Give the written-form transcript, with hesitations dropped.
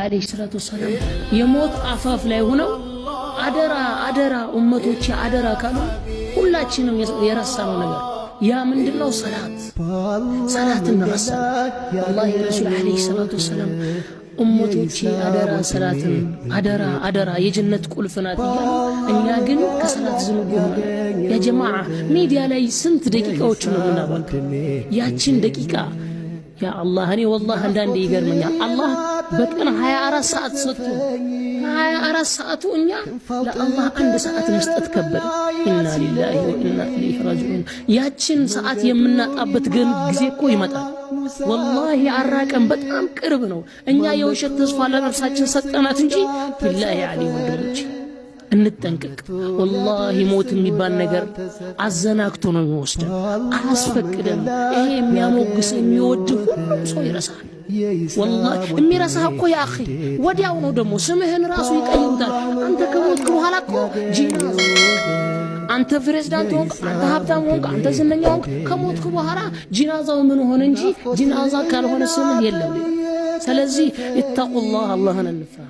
ዓለይሂ ሰላቱ ወሰላም የሞት አፋፍ ላይ ሆነው አደራ አደራ ኡመቶቼ አደራ ካሉ ሁላችንም የረሳነው ነገር ያ ምንድነው? ሰላት፣ ሰላትን ረሳን። ወላሂ ረሱል ዓለይሂ ሰላቱ ወሰላም ኡመቶቼ አደራ ሰላትን አደራ አደራ የጀነት ቁልፍ ናት እያሉ እኛ ግን ከሰላት ዝንጉ ሆነናል። ያ ጀማዓ፣ ሚዲያ ላይ ስንት ደቂቃዎችን ነው የምናባክነው? ያችን ደቂቃ ያ አላህ፣ እኔ ወላሂ አንዳንዴ ይገርመኛል። አላህ በቀን 24 ሰዓት ሰጥቶ ከ24 ሰዓቱ እኛ ለአላህ አንድ ሰዓት መስጠት ከበደ። ኢና ሊላሂ ወኢና ኢለይሂ ራጂዑን። ያችን ሰዓት የምናጣበት ግን ጊዜ እኮ ይመጣል። ወላሂ አራቀን፣ በጣም ቅርብ ነው። እኛ የውሸት ተስፋ ለነፍሳችን ሰጠናት እንጂ። ቢላሂ አሊ ወንድሞች እንጠንቀቅ። ወላሂ ሞት የሚባል ነገር አዘናግቶ ነው የሚወስደን፣ አያስፈቅደንም። ይሄ የሚያሞግስ የሚወድ ሁሉም ሰው ይረሳል። ወላሂ የሚረሳህ እኮ ያ አኺ ወዲያው ነው። ደግሞ ስምህን ራሱ ይቀይሩታል። አንተ ከሞትክ በኋላ እኮ ጂናዛ፣ አንተ ፕሬዝዳንት ሆንክ፣ አንተ ሀብታም ሆንክ፣ አንተ ዝነኛ ሆንክ፣ ከሞትክ በኋላ ጂናዛው ምን ሆነ እንጂ ጂናዛ ካልሆነ ስምህ የለም። ስለዚህ ኢተቁላህ፣ አላህን እንፍራ።